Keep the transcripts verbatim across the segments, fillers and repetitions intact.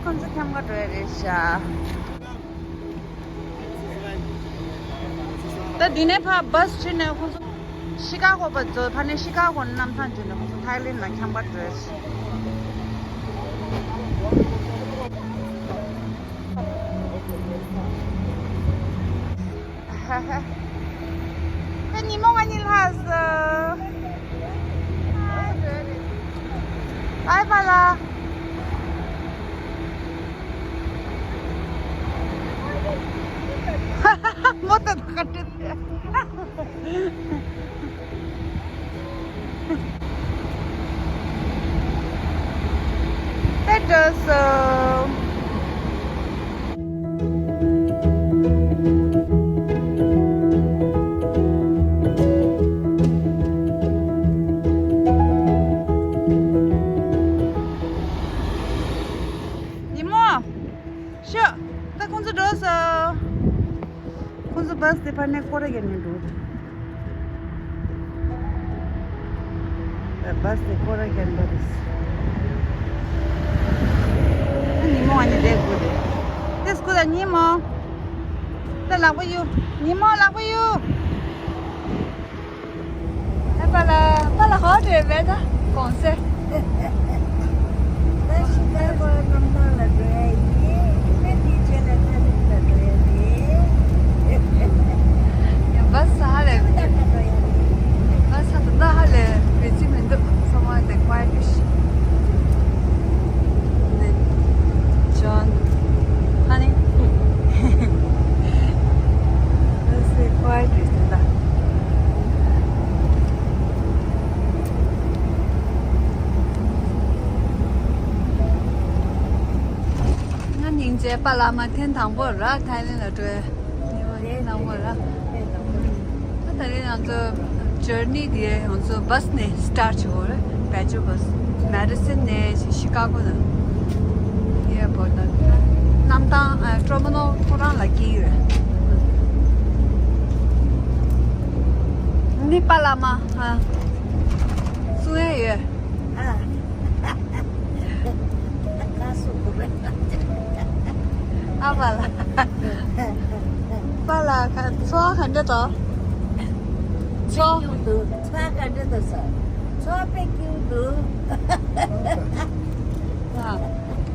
ཁོང་ཚོ་ཁྱམས་ཁ་འགྲོ་ཡ་རེད་ཤག་ད་འདི་ནས་ཕར་བྷ་སི་ཁྲིད་ནས་ཁོང་ཚོ་ཤི་ཀ་གོ་བར་འགྲོ། ཕར་ནས་ཤི་ཀ་གོ་ནས་གནམ་ཐང་བརྒྱུད་ནས་ཁོང་ཚོ་ཐའི་ལེན་ལ་ཁྱམས་ཁ་འགྲོ་ཡ་ཤག་ཧེ་ཉི་མོ་ང་གཉིས་ལྷག་སོང་། བའི་བའི་ལ། མོ་ད་ད་ག་འདྲ་དེ། དེ་འགྲོ་སོང་། ཉི་མོ། ཤོག་ད་ཁོང་ཚོ་འགྲོ་སོང་། ཁོང་ཚོ་བྷ་སི་དེ་ཕར་ནས་སྐོར་ར་རྒྱབ་ནས་འགྲོ། བྷ་སི་དེ་སྐོར་ར་རྒྱབ་འགྲོ་རེད། ཉི་མོ་ཨ་ནི་བསྡད་དགོས་རེད། བསྡད་དགོས་ད་ཉི་མོ། ད་ལག་པ་གཡུག་ཉི་མོ་ལག་པ་གཡུག་ཨ་པ་ལགས། པ་ལགས་ཧོ་དེ་བས་ད་གོང་སེ། ད་ཤི་ཀ་གོ་གནམ་ཐང་ལ་འགྲོ་ཡ་ཡིན། ད་དེའི་རྗེས་ལ་ཐ་ལིབ་ལ་འགྲོ་ཡ་རེད། ཡ་བྷ་སི་ཧ་ལས་ད་ལྟ་འགྲོ་ཡ་རེད། བྷ་སི་ད་ལྟ་ཧ་ལས་བེ་ཙི་མི་འདུག་ཚང་མ་དེ་ཀུའེ་ཊི་ཤི། ནེ་ཇོན། ཧ་ནི། བྷ་སི་ཀུའེ་ཊི་རེད་ད། ང་སྙིང་རྗེ། པ་ལགས་མ་ཐེངས་དང་པོ་ར་ཐའི་ལེན་ལ་འགྲོ་ཡ། ངས་མ་ཐེངས་དང་པོ་ར། ད་ད་རེས་ང་ཚོ་ཇར་ནི་དེ་ང་ཚོ་བྷ་སི་ནས་སི་ཊར་ཊི་བྱེད་དགོས་རེད། བེ་ཇོ་བྷ་སི། མེ་ཌི་སིན་ནས་ཤི་ཀ་གོ་ལ། ཨེར་པོར་ཊི་ལ། གནམ་ཐང་ཨ་ཀྲོ་མོ་ནོ་ཁོ་རང་ལ་སྐྱེལ་གྱི་ཡོད། ནི་པ་ལགས་མ་ཨ་གསུང་ཡ་ཡོད། ཨ། ཁ་སོ་གོ་བས། ཨ་པ་ལགས། པ་ལགས་ཁ་འཚོ་བ་ག་འདྲ་འདུག་འཚོ། སྐྱིད་པོ་འདུག་འཚོ་བ་ག་འདྲ་འདུག་ཟེར། འཚོ་བ་དཔེ་སྐྱིད་པོ་འདུག་ཨ།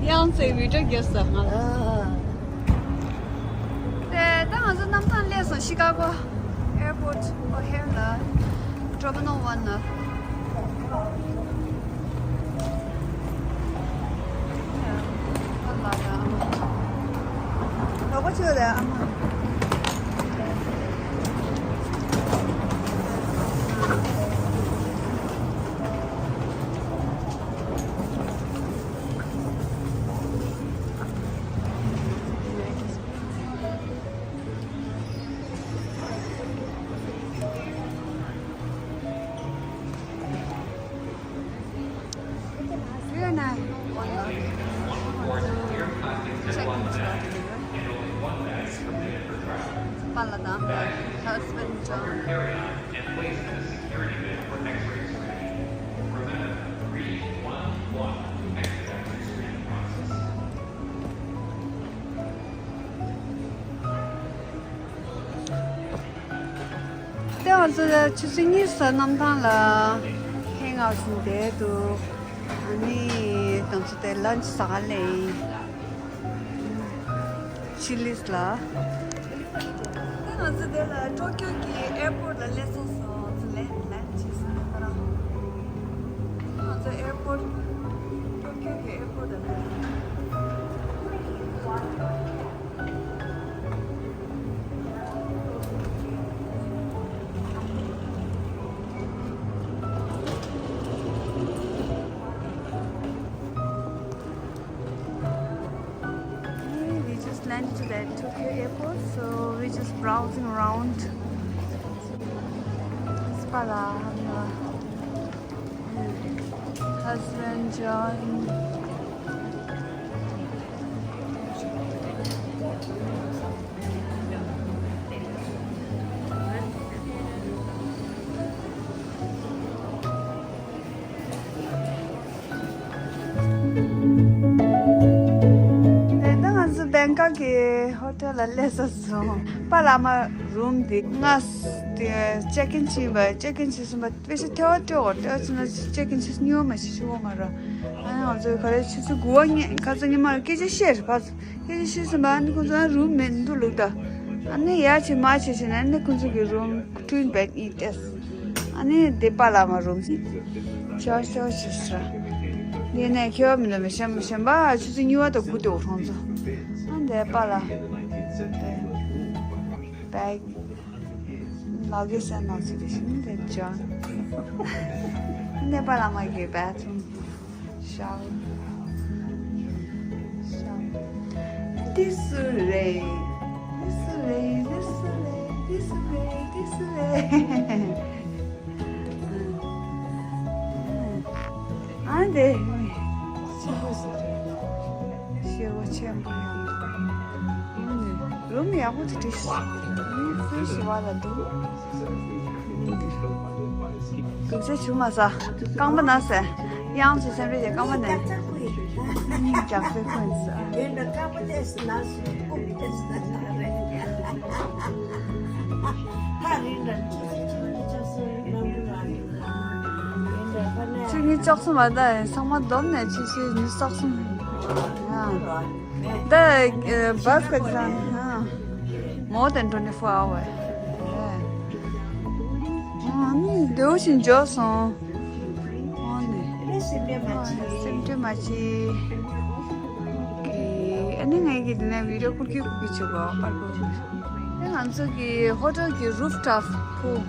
དབྱངས་ཚེ་བི་ཌི་ཡོ་རྒྱབ་ས་ང་ལ། ཨ། དེ་ད་ང་ཚོ་གནམ་ཐང་སླེབས་སོང་། ཤི་ཀ་གོ་ཨེར་པོར་ཊི་ཨོ་ཧེར་ལ། ཊར་མི་ནལ་ཝན་ལ། ཨ་ལ་ལ་ཨ་མ། ལོག་པ་ཆོད་ལ་ཨ་མ། Very nice. Check-in slot. Husband John. དེ་ང་ཚོ་ཆུ་ཚོད་གཉིས་ཙམ་གནམ་ཐང་ལ་ཧེང་ཨའུ་བྱས་བསྡད་འདུག་ཨ་ནི་ང་ཚོ་དེ་ལན་ཆི་ཟ་ག་སླེབས་ཡིན། ཆི་ལིས་ལ། དེ་ང་ཚོ་དེ་ལ་ཊོ་ཀིའོ་གི་ཨེར་པོར་ཊི་ལ་སླེབས་སོང་། ང་ཚོ་ལན་ལན་ཆི་ཟ་ག་ར། ང་ཚོ་ཨེར་པོར་ཊི་ཊོ་ཀིའོ་གི་ཨེར་པོར་ཊི་ལ་སླེབས། We just landed to the Tokyo airport, so we're just browsing around. Spala, husband John. ཀ་གི་ཧོ་ཊེལ་ལ་སླེབས་ས་སོང་། པཱ་ལགས་མ་རུམ་འདི་ང་དེ་ཅེག་ཨིན་བྱས་པ། ཅེག་ཨིན་བྱས་སོང་པ། དཔེ་ཆ་ཐལ་བ་སྤྲོད་དགོས། ཐལ་བ་བྱས་ན་ཅེག་ཨིན་བྱས་སོང་། སྨྱོ་མ་ཤི་ཤི་བོ་མ་ར། ཨ་ནི་ང་ཚོས་ག་རེ་ཆུ་ཚོད་དགུ་པ་ཉིན་ཁ་སང་ཉི་མ་ལ་སྐད་ཆ་བཤད་རེད་པ། སྐད་ཆ་བཤད་སོང་པ། ཨ་ནི་ཁོང་ཚོ་ཨ་རུམ་མེད་འདུག་ལུག་ད། ཨ་ནི་ཡ་བྱས་མ་བྱས་བྱས་ནས་ཨ་ནི་ཁོང་ཚོ་གི་རུམ་མཐུན་པས་ཨིན་ཏེ། ཨ་ནི་དེ་པཱ་ལགས་མ་རུམ་ཞིག་ཆོག་ཆོག་ཞིག་ཟེར། དེ་ནས་ཁྱེད་མི་ལ་མི་གཞན་གཞན་པ་ཆུ་ཚོད་གཉིས་པ་དང་དགུ་དེ་འོ་ཁོང་ཚོ། ཨ་འདི་པཱ་ལགས་དེ་བེག་ལག་གི་སེམས་ནང་ཚུད་དེ་ཞིག་འདི་ཅོན། ཨ་འདི་པཱ་ལགས་མ་གི་བེ་ཐི་རུམ། ཤའོ་ཤའོ། འདི་སུ་རེད། འདི་སུ་རེད། འདི་སུ་རེད། འདི་སུ་རེད། འདི་སུ་རེད། ཨ་འདི་ཆེན་པོ་ཞིག་རེད། ཤེལ་སྒོ་ཆེན་པོ་ཡང་འདུག་རུམ་ཡག་པོ་དེ་འདྲ་ཞིག་མི་ཕུལ་ཞི་བ་ལ་འདུག་སྡུག་ཅག་བྱུང་མ་ས། རྐང་པ་ན་ཟེར། གཡང་ཚོ་སེམས་རེ་ཡ་རྐང་པ་ན། རྒྱག་ཚེ་ཁོན་ས། ཆུ་ནི་ལྕོགས་སུ་མ་ད་ཚང་མ་བསྡོམས་ནས་ཆུ་ཆུ་ནི་ལྕོགས་སུ་མ། ད་ཨ་བྷ་སི་ག་ཚང་ཨ་more than twenty four hour། ཨ་ནི་དེའུ་ཞིག་འབྱོར་སོང་། ཨ་ནི་སེམས་ཁྲལ་མ་བྱེད། ཨ་ནི་ངས་ཀྱི་འདི་ནས་བི་ཌི་ཡོ་ཁུར་གི་ཁུར་གི་བྱེད་དགོས་པར་གོ། ཨ་ང་ཚོ་གི་ཧོ་ཊེལ་གི་རུབ་ཊོབ་ཕུལ།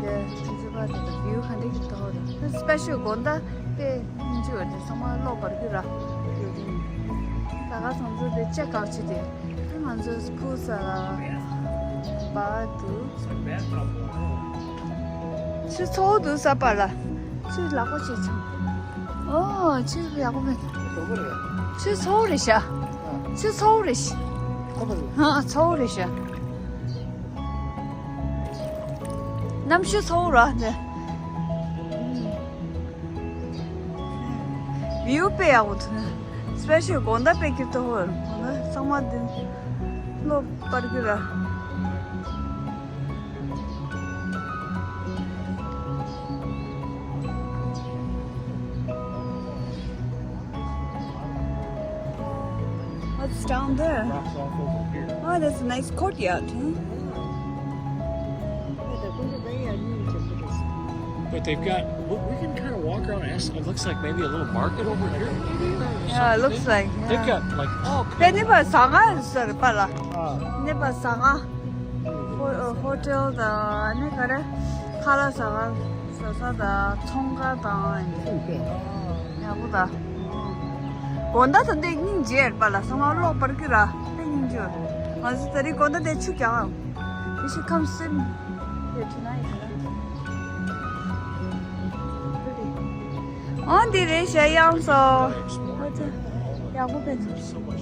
དེ་ཁྱེད་ཚོ་པ་དེ་དང་བིའུ་ག་འདྲ་གི་འདུག་དང་། དེ་སི་པེ་ཤལ་དགོང་དག་དཔེ་སྙིང་རྗེ་བ་དེ་ཚང་མ་གློག་འབར་གི་ར། ད་ག་ཚང་ཚོ་དེ་ཅེག་ཨའུཊ་བྱེད་དེ། དེ་ང་ཚོ་ཕུལ་ས་ལ་བ་འདུག་ཆུ་ཚོགས་འདུག་ས་པ་ལ། ཆུ་ལག་པ་ཆེ་ཆུང་། ཨོ་ཆུ་ཡག་པོ་མེད། ཆུ་ཚོགས་རེད་ཤག་ཆུ་ཚོགས་རེད་ཤག་ཨ་ཚོགས་རེད་ཤག་གནམ་གཤིས་ཚོགས་ར་འདི། བིའུ་དཔེ་ཡག་པོ་འདུག་སི་པེ་ཤལ་དགོང་དག་དཔེ་སྐྱིད་པོ་འདུག་དགོང་དག་ཚང་མ་འདི་གློག་སྤར་གི་ར། What's down there? Rocks off over here. Oh, that's a nice courtyard, huh? But they've got, we we can kind of walk around and ask, it looks like maybe a little market over here, maybe? Or Yeah, it looks something. Like, yeah. They've got, like, all kinds of. ནི་པ་ཟ་ཁང་ཟེར་པ་ལ། ནི་པ་ཟ་ཁང་། ཧོ་ཧོ་ཊེལ་དང་ནི་ག་རེ། ཁ་ལག་ཟ་ཁང་ཟ་ས་དང་ཚོང་ཁང་དང་། ཡག་པོ་ད། དགོང་དག་ད་འདི་སྙིང་རྗེ་ཡོད་པ་ལ་ཚང་མ་གློག་སྤར་གི་ར་དཔེ་སྙིང་རྗེ། ང་ཚོ་ད་རེས་དགོང་དག་དེ་ཆུ་རྐྱང་། You should come swim here tonight, you know. Pretty. ཨོ་འདི་རེད་ཤག་གཡང་ས། ཨོ་ཙི། ཡག་པོ་ཕེབས་སོང་།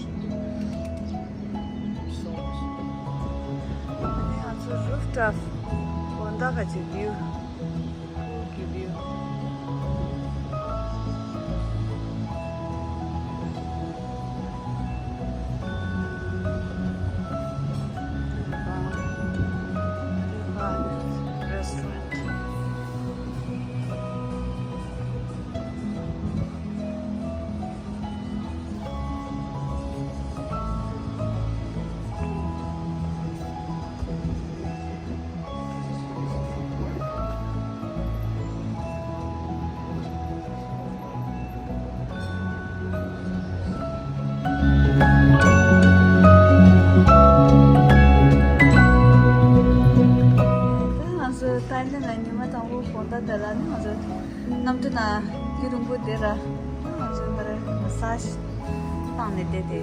ང་ཚོ་རུབ་ཊོབ་དགོང་དག་ག་ཅིག་བིའུ། ཁུལ་གྱི་བིའུ། Restaurant. ད་ང་ཚོ་ཐའི་ལེན་ལ་ཉི་མ་དང་པོ་དགོང་དག་དེ་ལ་ནི་ང་ཚོ་གནམ་གྲུ་ནང་རྒྱུན་རིང་པོ་བསྡད་ར། ང་ཚོ་མར་མ་སཱཇ་བཏང་ནས་བསྡད་དེ།